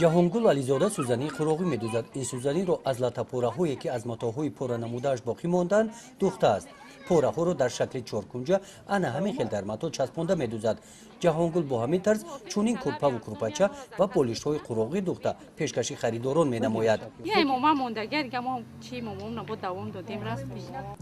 Ҷаҳонгул Ализода сӯзании қуроғӣ медӯзад. Ин сӯзаниро аз латтапораҳое, ки аз матоъҳои пора намудааш боқӣ монданд, дӯхтааст. Пораҳоро дар шакли чоркунҷа ана ҳамин хел дар матоъ часпонда медӯзад. Ҷаҳонгул бо ҳамин тарз чунин курпаву курпача ва болиштҳои қуроғӣ дӯхта пешкаши харидорон менамояд.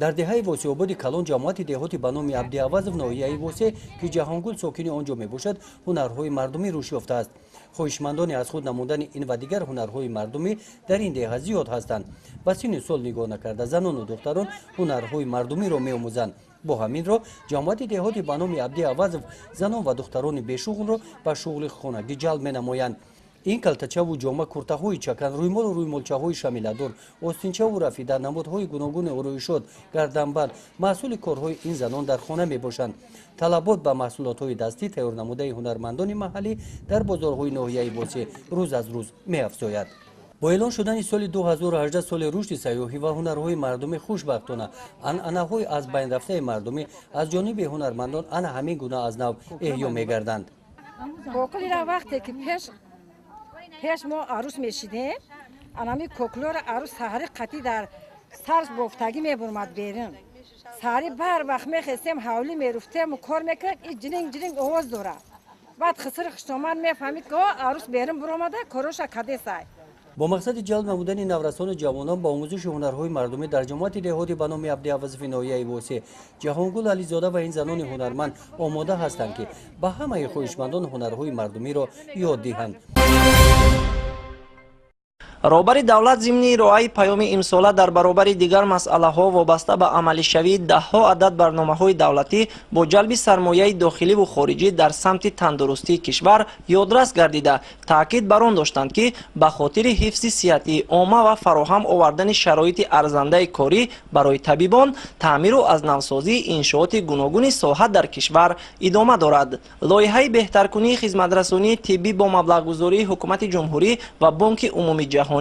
Дар деҳаи Восеободи калон, ҷамоати деҳоти ба номи Абдиавазов, ноҳияи Восе, ки Ҷаҳонгул сокини он ҷо мебошад, ҳунарҳои мардумӣ рушд ёфтааст. Хоҳишмандони аз худ намудани ин ва дигар ҳунарҳои мардумӣ дар ин деҳа зиёд ҳастанд. Ба синну сол нигоҳ накарда, занону духтарон ҳунарҳои мардумиро меомӯзанд. Бо ҳамин роҳ ҷамоати деҳоти ба номи Абди Авазов занон ва духтарони бешуғлро ба шуғли хонагӣ ҷалб менамоянд. Ин калтачаву ҷома, куртаҳои чакан, рӯймолу рӯймолчаҳои шамиладор, остинчаву рафида, намудҳои гуногуни ороишот, гарданбанд маҳсули корҳои ин занон дар хона мебошанд. Талабот ба маҳсулотҳои дастӣ тайёрнамудаи ҳунармандони маҳаллӣ дар бозорҳои ноҳияи Восе рӯз аз рӯз меафзояд. Бо эълон шудани соли 2018 соли рушди сайёҳӣ ва ҳунарҳои мардумӣ, хушбахтона, анъанаҳои аз байн рафтаи мардумӣ аз ҷониби ҳунармандон ана ҳамин гуна аз нав эҳё мегарданд. Кокулира вақте ки пеш мо арӯс мешидем, анами коклора арӯс саҳари қатӣ дар сарш бофтагӣ мебурмад берун. Саҳари бар вақт мехестем, ҳавлӣ меруфтему кор мекардем, и ҷиринг ҷиринг овоз дорад. Баъд хисири хиштоман мефаҳмид, ки арӯс берун буромада, короша кадесай. Бо мақсади ҷалб намудани наврасону ҷавонон ба омӯзиши ҳунарҳои мардумӣ дар ҷамоати деҳоти ба номи Абдиавазови ноҳияи Восе, Ҷаҳонгул Ализода ва ин занони ҳунарманд омода ҳастанд, ки ба ҳамаи хоҳишмандон ҳунарҳои мардумиро ёд диҳанд. Роҳбари давлат зимни ироаи паёми имсола дар баробари дигар масъалаҳо вобаста ба амалишавии даҳҳо адад барномаҳои давлатӣ бо ҷалби сармояи дохиливу хориҷӣ дар самти тандурустии кишвар ёдрас гардида, таъкид бар он доштанд, ки ба хотири ҳифзи сиҳатии омма ва фароҳам овардани шароити арзандаи корӣ барои табибон, таъмиру аз навсозии иншооти гуногуни соҳа дар кишвар идома дорад. Лоиҳаи беҳтаркунии хизматрасонии тиббӣ бо маблағгузории ҳукумати ҷумҳурӣ ва Бонки умумии ҷаҳонӣ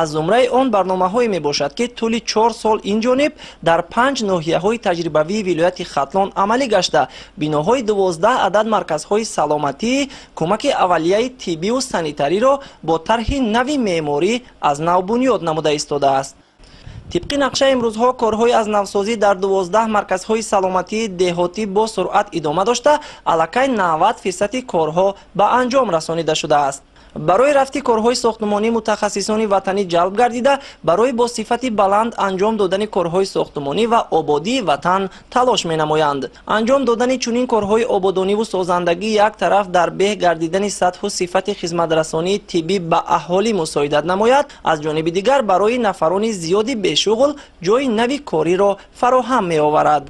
аз зумраи он барномаҳое мебошад, ки тӯли 4 сол инҷониб дар 5 ноҳияҳои таҷрибавии вилояти Хатлон амалӣ гашта, биноҳои 12 адад марказҳои саломатӣ, кӯмаки аввалияи тиббиву санитариро бо тарҳи нави меъморӣ аз нав бунёд намуда истодааст. Тибқи нақша, имрӯзҳо корҳои аз навсозӣ дар 12 марказҳои саломатии деҳотӣ бо суръат идома дошта, аллакай 90% корҳо ба анҷом расонида шудааст. Барои рафти корҳои сохтмонӣ мутахассисони ватанӣ ҷалб гардида, барои бо сифати баланд анҷом додани корҳои сохтмонӣ ва ободии ватан талош менамоянд. Анҷом додани чунин корҳои ободониву созандагӣ як тараф дар беҳ гардидани сатҳу сифати хизматрасонии тиббӣ ба аҳолӣ мусоидат намояд, аз ҷониби дигар барои нафарони зиёди бешуғл ҷойи нави кориро фароҳам меоварад.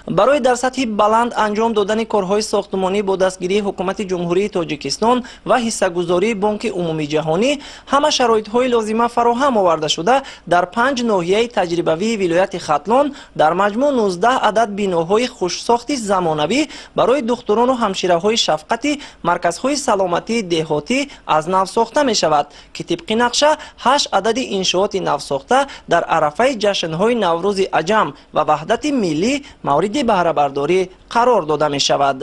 Барои дар сатҳи баланд анҷом додани корҳои сохтмонӣ бо дастгирии ҳукумати Ҷумҳурии Тоҷикистон ва ҳиссагузории Бонки умумии ҷаҳонӣ ҳама шароитҳои лозима фароҳам оварда шуда, дар 5 ноҳияи таҷрибавии вилояти Хатлон дар маҷмӯъ 19 адад биноҳои хушсохти замонавӣ барои духтурону ҳамшираҳои шафқати марказҳои саломатии деҳотӣ аз нав сохта мешавад, ки тибқи нақша 8 адади иншооти навсохта дар арафаи ҷашнҳои Наврӯзи аҷам ва ваҳдати миллӣ мавриди баҳрабардорӣ қарор дода мешавад.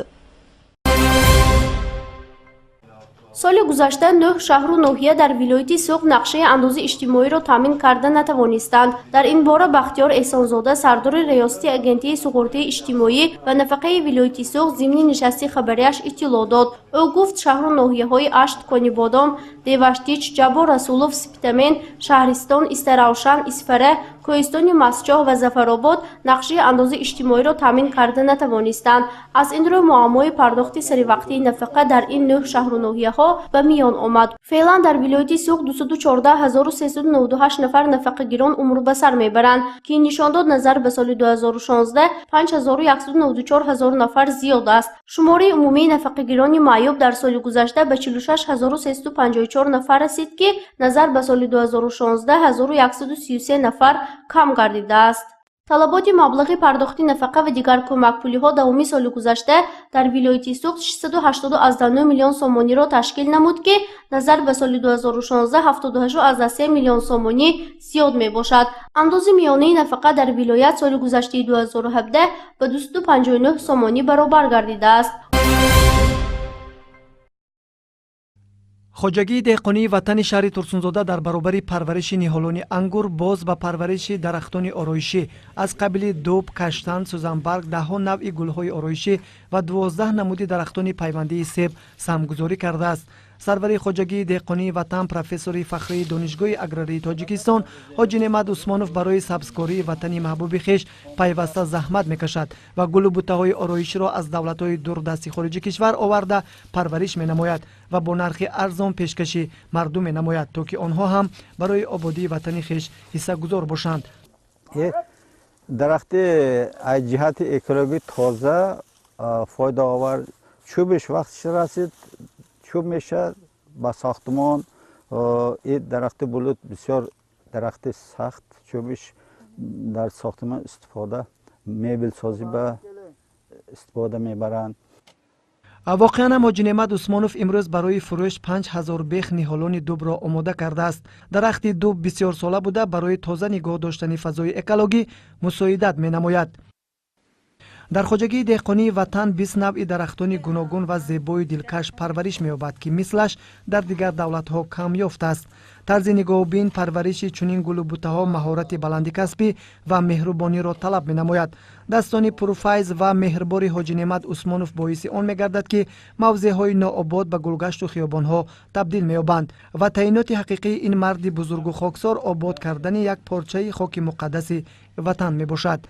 Соли гузашта 9 шаҳру ноҳия дар вилояти Суғд нақшаи андози иҷтимоиро таъмин карда натавонистанд. Дар ин бора Бахтиёр Эҳсонзода, сардори Риёсати Агентии суғуртаи иҷтимоӣ ва нафақаи вилояти Суғд, зимни нишасти хабарияш иттилоъ дод. Ӯ гуфт, шаҳру ноҳияҳои Ашт, Конибодом, Деваштич, Ҷаббор Расулов, Спитамен, Шаҳристон, Истаравшан, Исфара, Кӯҳистони Мастчоҳ ва Зафаробод нақшаи андози иҷтимоиро таъмин карда натавонистанд. Аз ин рӯ муаммои пардохти саривақтии нафақа дар ин 9 шаҳру ноҳияҳо ба миён омад. Феълан дар вилояти Суғд 214398 нафар нафақагирон умр ба сар мебаранд, ки ин нишондод назар ба соли 2016 5194 ҳазор нафар зиёд аст. Шумораи умумии нафақагирони маъюб дар соли гузашта ба 46354 нафар расид, ки назар ба соли 2016 1133 нафар кам гардидааст. Талаботи маблағи пардохти нафақа ва дигар кӯмакпулиҳо давоми соли гузашта дар вилояти Суғд 689 миллион сомониро ташкил намуд, ки назар ба соли 2016 78,3 миллион сомонӣ зиёд мебошад. Андози миёнаи нафақа дар вилоят соли гузаштаи 2017 ба 259 сомонӣ баробар гардидааст. Хоҷагии деҳқонии Ватани шаҳри Турсунзода дар баробари парвариши ниҳолони ангур боз ба парвариши дарахтони ороишӣ аз қабили дуб, каштан, сӯзанбарг, даҳҳо навъи гулҳои ороишӣ ва 12 намуди дарахтони пайвандии себ саҳмгузорӣ кардааст. Сарвари хоҷагии деҳқонии Ватан, профессори фахрии Донишгоҳи аграрии Тоҷикистон Ҳоҷи Неъмат Усмонов барои сабзкории ватани маҳбуби хеш пайваста заҳмат мекашад ва гулу буттаҳои ороиширо аз давлатҳои дурдасти хориҷи кишвар оварда парвариш менамояд ва бо нархи арзон пешкаши мардум менамояд, то ки онҳо ҳам барои ободии ватани хеш ҳиссагузор бошанд. Дарахти аз ҷиҳати экологӣ тоза, фоидаовар, чӯбиш вақтиш расид, чӯб мешавад ба сохтмон. И дарахти булут бисёр дарахти сахт, чӯбиш дар сохтмон истифода, мебелсозӣ ба истифода мебаранд. Воқеан ҳам, Ҳоҷи Неъмат Усмонов имрӯз барои фурӯш 5000 бех ниҳолони дубро омода кардааст. Дарахти дуб бисёрсола буда, барои тоза нигоҳ доштани фазои экологӣ мусоидат менамояд. Дар хоҷагии деҳқонии Ватан 20 навъи дарахтони гуногун ва зебои дилкаш парвариш меёбад, ки мислаш дар дигар давлатҳо камёфт аст. Тарзи нигоҳубин, парвариши чунин гулу буттаҳо маҳорати баланди касбӣ ва меҳрубониро талаб менамояд. Дастони пурфайз ва меҳрбори Ҳоҷи Неъмат Усмонов боиси он мегардад, ки мавзеъҳои нообод ба гулгашту хиёбонҳо табдил меёбанд ва таъиноти ҳақиқии ин марди бузургу хоксор обод кардани як порчаи хоки муқаддаси ватан мебошад.